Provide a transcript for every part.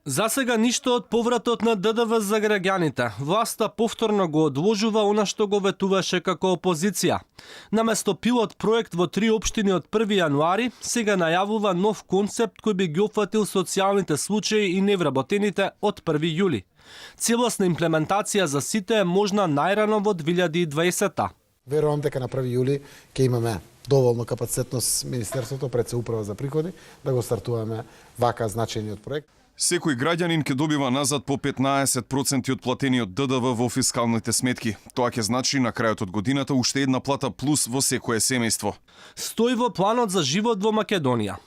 За сега ништо од повратот на ДДВ за граѓаните. Власта повторно го одложува она што го ветуваше како опозиција. Наместо пилот проект во 3 општини од 1 јануари, сега најавува нов концепт кој би ги опфатил социјалните случаи и невработените од 1 јули. Целосна имплементација за сите е можна најрано во 2020-та. Верувам дека на 1 јули ќе имаме доволно капацитетност Министерството пред се управа за приходи да го стартуваме вака значајниот проект. Секој граѓанин ќе добива назад по 15% од платениот ДДВ во фискалните сметки. Тоа ќе значи на крајот од годината уште една плата плюс во секое семејство. Стои во планот за живот во Македонија.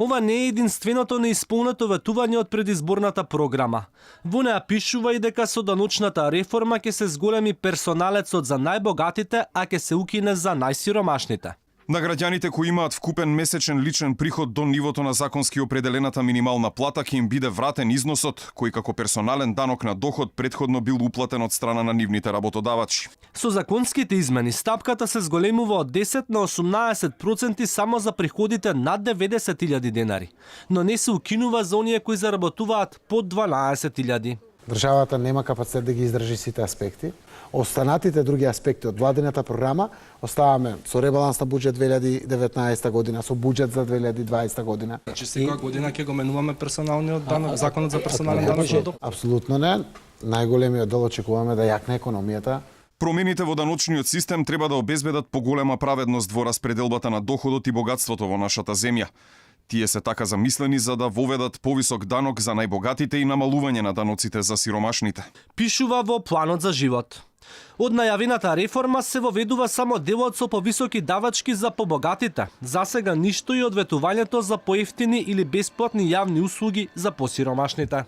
Ова не е единственото неисполнето ветување од предизборната програма. Во неа пишува и дека со даночната реформа ќе се зголеми персоналецот за најбогатите, а ќе се укине за најсиромашните. На граѓаните кои имаат вкупен месечен личен приход до нивото на законски определената минимална плата ќе им биде вратен износот кој како персонален данок на доход претходно бил уплатен од страна на нивните работодавачи. Со законските измени стапката се зголемува од 10 на 18% само за приходите над 90.000 денари, но не се укинува за оние кои заработуваат под 12.000. Државата нема капацитет да ги издржи сите аспекти. Останатите други аспекти од владината програма оставаме со ребаланс на буџет 2019 година, со буџет за 2020 година. Значи секоја година ќе го менуваме персоналниот данок, законот за персонален данок? Апсолутно не. Најголемиот дел очекуваме да јакне економијата. Промените во даночниот систем треба да обезбедат поголема праведност во распределбата на доходот и богатството во нашата земја. Тие се така замислени за да воведат повисок данок за најбогатите и намалување на даноците за сиромашните. Пишува во планот за живот. Од најавената реформа се воведува само делот со повисоки давачки за побогатите. За сега ништо и од ветувањето за поевтини или бесплатни јавни услуги за посиромашните.